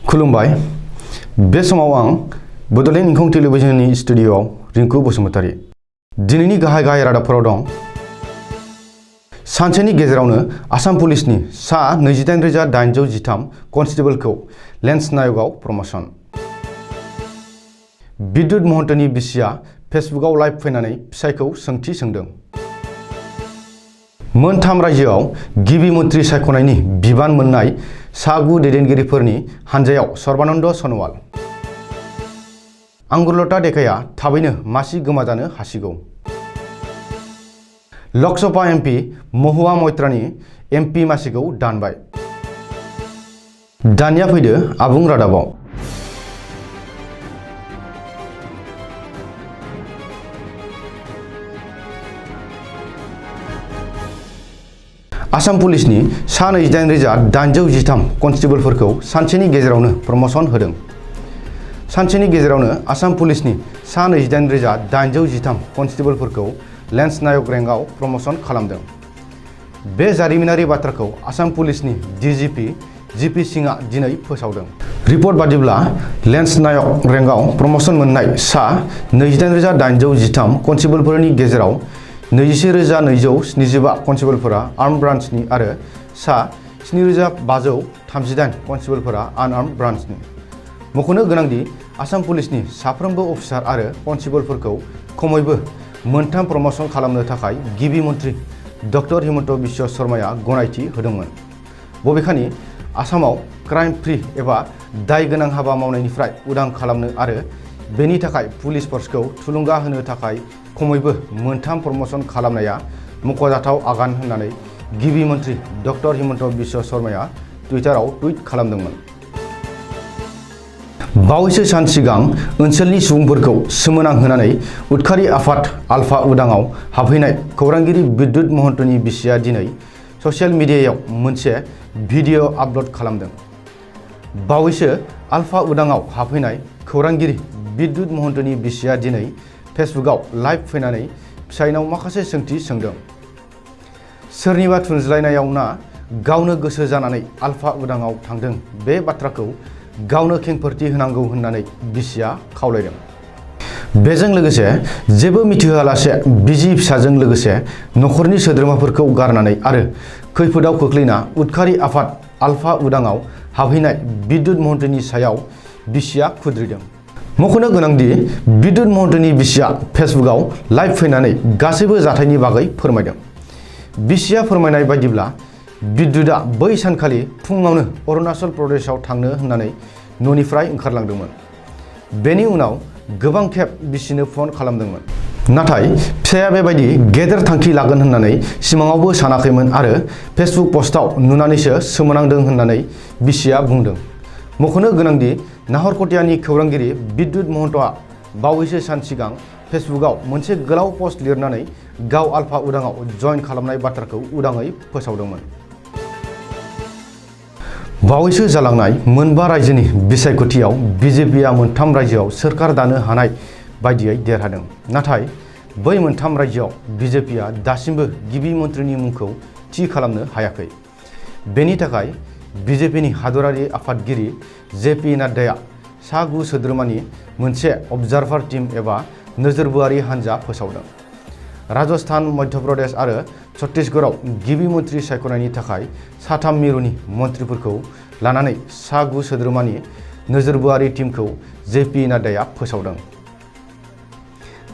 खुलुमबाय बे समाव आं बडोलेण्ड इंखं टेलिभिजननि स्टुडिय'आव रिंकु बसुमतारी दिनैनि गाहाय रादाबफोराव दं। सानसेनि गेजेरावनो आसाम पुलिसनि सा 28,813 कनस्टेबलखौ लेन्स नायकआव प्रमोशन। बिद्युत महन्तनि बिसिया फेसबुकआव लाइभ फैनानै फिसायखौ सोंथि सोंदों। मोनथाम रायजोआव गिबि मन्थ्रि सायख'नायनि बिबान मोननाय सा 9 दैदेनगिरिफोरनि हानजायाव सर्बानन्द सन'वाल। आंगुरलता देकाया थाबैनो मासि गोमाजानो हासिगौ। लकसभा एमपि महुआ मइत्रानि एमपि मासिखौ दानबाय। दानिया फैदो आबुं रादाबाव। आसाम पुलिसनि सा 28,813 कनस्टेबलफोरखौ सानसेनि गेजेरावनो प्रमोशन होदों। सानसेनि गेजेरावनो आसाम पुलिसनि सा 28,813 कनस्टेबलफोरखौ लेन्स नायक रेंकआव प्रमोशन खालामदों। बे जारिमिनारि बाथ्राखौ आसाम पुलिसनि डिजिपि जिपि सिंहआ दिनै फोसावदों। रिपर्ट बादिब्ला लेन्स नायक रेंकआव प्रमोशन मोननाय सा 28,813 कनस्टेबलफोरनि गेजेराव 21,275 कनस्टेबलफोरा आर्म ब्रान्चनि आरो सा 7,538 कनस्टेबलफोरा आनआर्म ब्रान्चनि। मख'नो गोनांदि आसाम पुलिसनि साफ्रोमबो अफिसार आरो कनस्टेबलफोरखौ खमैबो मोनथाम प्रमोशन खालामनो थाखाय गिबि मन्थ्रि डक्टर हिमन्त बिश्व शर्माया गनायथि होदोंमोन। बबेखानि आसामाव क्राइम फ्रि एबा दाय गोनां हाबा मावनायनिफ्राय उदां खालामनो आरो बेनि थाखाय पुलिस फोर्सखौ थुलुंगा होनो थाखाय खमैबो मोनथाम प्रमोशन खालामनाया मख'जाथाव आगान होननानै गिबि मन्थ्रि डक्टर हिमन्त बिश्व शर्माया टुइटाराव टुइट खालामदोंमोन। बावैसो सान सिगां ओनसोलनि सुबुंफोरखौ सोमोनांहोनानै उदखारि आफाद आलफा उदांआव हाबहैनाय खौरांगिरि बिद्युत महन्तनि बिसिया दिनै ससियेल मिडियायाव मोनसे भिडिअ आपल'ड खालामदों। बावैसो आलफा उदांआव हाबहैनाय खौरांगिरि बिद्युत महन्तनि बिसिया दिनै फेसबुकआव लाइभ फैनानै फिसायनाव माखासे सोंथि सोंदों। सोरनिबा थुनज्लायनायाव ना गावनो गोसो जानानै आलफा उदांआव थांदों बे बाथ्राखौ गावनो खेंफोरथि होनांगौ होननानै बिसिया खावलायदों। बेजों लोगोसे जेबो मिथिहोआलासे बिसि फिसाजों लोगोसे नखरनि सोद्रोमाफोरखौ गारनानै आरो खैफोदाव खोख्लैना उदखारि आफाद आलफा उदांआव हाबहैनाय बिद्युत महन्तनि सायाव बिसिया खुद्रिदों। मख'नो गोनांदि बिद्युत महन्तनि बिसिया फेसबुकआव लाइभ फैनानै गासैबो जाथायनि बागै फोरमायदों। बिसिया फोरमायनाय बायदिब्ला बिद्युतआ बै सानखालि फुङावनो अरुणाचल प्रदेशआव थांनो होननानै न'निफ्राय ओंखारलांदोंमोन। बेनि उनाव गोबां खेब बिसिनो फन खालामदोंमोन। नाथाय फिसाया बेबायदि गेदेर थांखि लागोन होननानै सिमाङावबो सानाखैमोन आरो फेसबुक पस्टआव नुनानैसो सोमोनांदों होननानै बिसिया बुंदों। मख'नो गोनांदि नाहरकटियानि खौरांगिरि बिद्युत महन्तआ बावैसो सान सिगां फेसबुकआव मोनसे गोलाव पस्ट लिरनानै गाव आलफा उदांआव जइन खालामनाय बाथ्राखौ उदाङै फोसावदोंमोन। बावैसो जालांनाय मोनबा रायजोनि बिसायख'थियाव बिजेपिआ मोनथाम रायजोआव सोरखार दानो हानाय बायदियै देरहादों। नाथाय बै मोनथाम रायजोआव बिजेपिआ दासिमबो गिबि मन्थ्रिनि मुंखौ थि खालामनो हायाखै। बेनि थाखाय बिजेपिनि हादरारि आफादगिरि जेपि नाड्डाया सा 9 सोद्रोमानि मोनसे अबजार्भार टीम एबा नोजोरबोआरि हानजा फोसावदों। राजस्थान, मध्य प्रदेश आरो छत्तीसगढ़आव गिबि मन्थ्रि सायख'नायनि थाखाय साथाम मिरुनि मन्थ्रिफोरखौ लानानै सा 9 सोद्रोमानि नोजोरबोआरि टीमखौ जेपि नाड्डाया फोसावदों।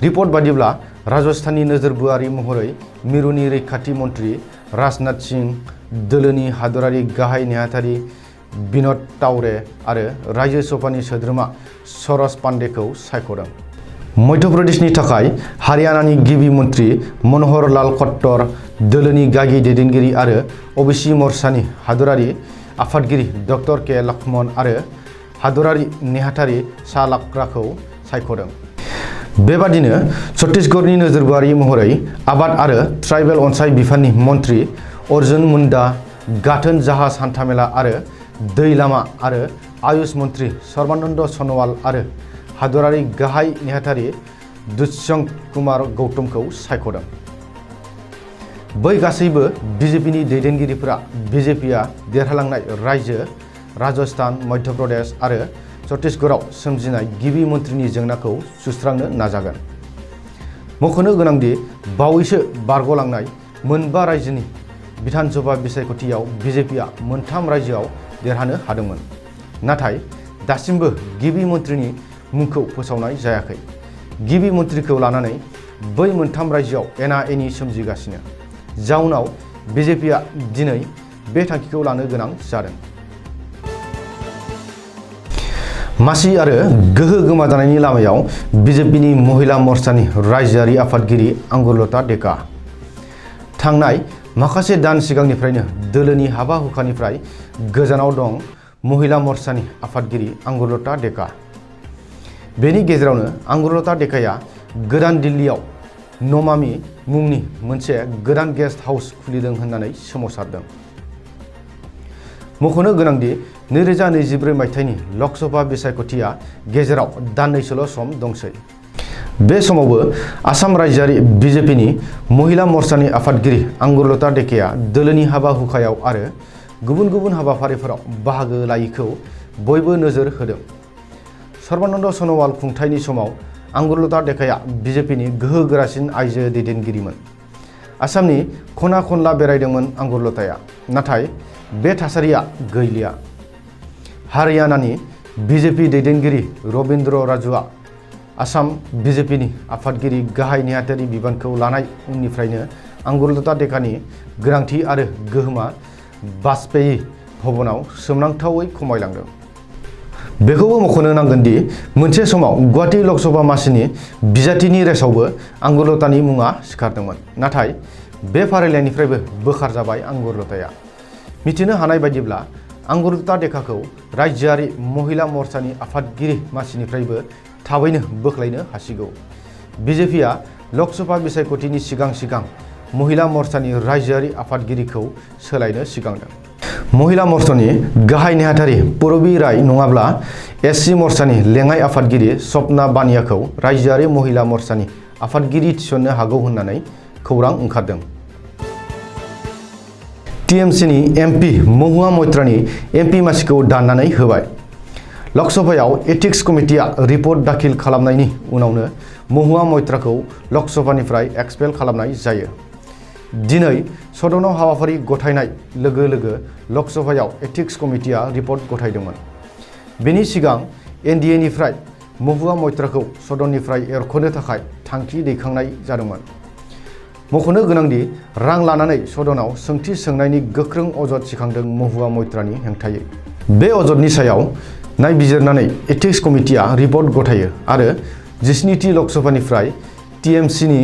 रिपर्ट बादिब्ला राजस्थाननि नोजोरबोआरि महरै मिरुनि रैखाथि मन्थ्रि राजनाथ सिंह, दोलोनि हादरारि गाहाय नेहाथारि बिन'द तावरे आरो रायजो सभानि सोद्रोमा सरोज पान्डेखौ सायख'दों। मध्य प्रदेशनि थाखाय हारियानानि गिबि मन्थ्रि मन'हर लाल खट्टर, दोलोनि गागि दैदेनगिरि आरो अबिसि मर्चानि हादरारि आफादगिरि डक्टर के लक्ष्मण आरो हादरारि नेहाथारि सा लाक्राखौ सायख'दों। बेबादिनो छत्तीसगढ़नि नोजोरबोआरि महरै आबाद आरो ट्राइबेल अनसाय बिफाननि मन्थ्रि अर्जुन मुन्डा, गाथोन जाहाज हान्थामेला आरो दै लामा आरो आयुष मन्थ्रि सर्बानन्द सन'वाल आरो हादरारि गाहाय नेहाथारि दुष्यंत कुमार गौतमखौ सायख'दों। बै गासैबो बिजेपिनि दैदेनगिरिफोरा बिजेपिआ देरहालांनाय रायजो राजस्थान, मध्य प्रदेश आरो छत्तीसगढ़आव सोमजिनाय गिबि मन्थ्रिनि जेंनाखौ सुस्रांनो नाजागोन। मख'नो गोनांदि बावैसो बारग'लांनाय मोनबा रायजोनि बिधानसभा बिसायख'थियाव बिजेपिआ मोनथाम रायजोआव देरहानो हादोंमोन। नाथाय दासिमबो गिबि मन्थ्रिनि मुंखौ फोसावनाय जायाखै। गिबि मन्थ्रिखौ लानानै बै मोनथाम रायजोआव एना-एनि सोमजिगासिनो। जाउनाव बिजेपिआ दिनै बे थांखिखौ लानो गोनां जादों। मासि आरो गोहो गोमाजानायनि लामायाव बिजेपिनि महिला मर्चानि रायजोआरि आफादगिरि आंगुरलता डेका। थांनाय माखासे दान सिगांनिफ्रायनो दोलोनि हाबा-हुखानिफ्राय गोजानाव दं महिला मर्चानि आफादगिरि आंगुरलता डेका। बेनि गेजेरावनो आंगुरलता डेकाया गोदान दिल्लीयाव नमामि मुंनि मोनसे गोदान गेस्ट हाउस खुलिदों होननानै सोमावसारदों। मख'नो गोनांदि 2024 मायथाइनि लकसभा बिसायख'थिया गेजेराव दाननैसोल' सम दंसै। बे समावबो आसाम रायजोआरि बिजेपिनि महिला मर्चानि आफादगिरि आंगुरलता डेकाया दोलोनि हाबा-हुखायाव आरो गुबुन गुबुन हाबाफारिफोराव बाहागो लायैखौ बयबो नोजोर होदों। सर्बानन्द सन'वाल खुंथायनि समाव आंगुरलता डेकाया बिजेपिनि गोहो गोरासिन आइजो दैदेनगिरिमोन। आसामनि खना खनला बेरायदोंमोन आंगुरलताया, नाथाय बे थासारिया गैलिया। हारियानानि बिजेपि दैदेनगिरि रबिन्द्र राजुआ आसाम बिजेपिनि आफादगिरि गाहाय नेहाथारि बिबानखौ लानाय उननिफ्रायनो आंगुरलता डेकानि गोनांथि आरो गोहोमा बाजपेयी भवनाव सोमोनांथावै खमायलांदों। बेखौबो मख'नो नांगोन दि मोनसे समाव गुवाहाटी लकसभा मासिनि बिजाथिनि रेसावबो आंगुरलतानि मुङा सिखारदोंमोन। नाथाय बे फारिलाइनिफ्रायबो बोखारजाबाय आंगुरलताया। मिथिनो हानाय बायदिब्ला आंगुरलता डेकाखौ रायजोआरि महिला मर्चानि आफादगिरि मासिनिफ्रायबो थाबैनो बोख्लायनो हासिगौ। बिजेपिआ लकसभा बिसायख'थिनि सिगां सिगां महिला मर्चानि रायजोआरि आफादगिरिखौ सोलायनो सिगांदों। महिला मर्चानि गाहाय नेहाथारि पुरबी राय नङाब्ला एससि मर्चानि लेङाइ आफादगिरि सपना बानियाखौ रायजोआरि महिला मर्चानि आफादगिरि थिसननो हागौ होननानै खौरां ओंखारदों। टिएमसिनि एमपि महुआ मइत्रानि एमपि मासिखौ दाननानै होबाय। लकसभायाव एथिक्स कमिटिया रिपर्ट दाखिल खालामनायनि उनावनो महुआ मइत्राखौ लकसभानिफ्राय एक्सपेल खालामनाय जायो। दिनै सदनाव हाबाफारि गथायनाय लोगो लोगो लकसभायाव एथिक्स कमिटिया रिपर्ट गथायदोंमोन। बेनि सिगां एनडिएनिफ्राय महुआ मइत्राखौ सदननिफ्राय एरख'नो थाखाय थांखि दैखांनाय जादोंमोन। मख'नो गोनांदि रां लानानै सदनाव सोंथि सोंनायनि गोख्रों अजद सिखांदों महुआ मइत्रानि हेंथायै। बे अजदनि सायाव नायबिजिरनानै एथिक्स कमिटिया रिपर्ट गथायो आरो 17थि लकसभानिफ्राय टिएमसिनि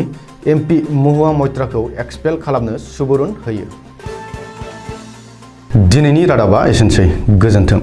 एमपि महुआ मइत्राखौ एक्सपेल खालामनो सुबुरुन होयो। दिनैनि रादाबा एसेनोसै। गोजोन्थों।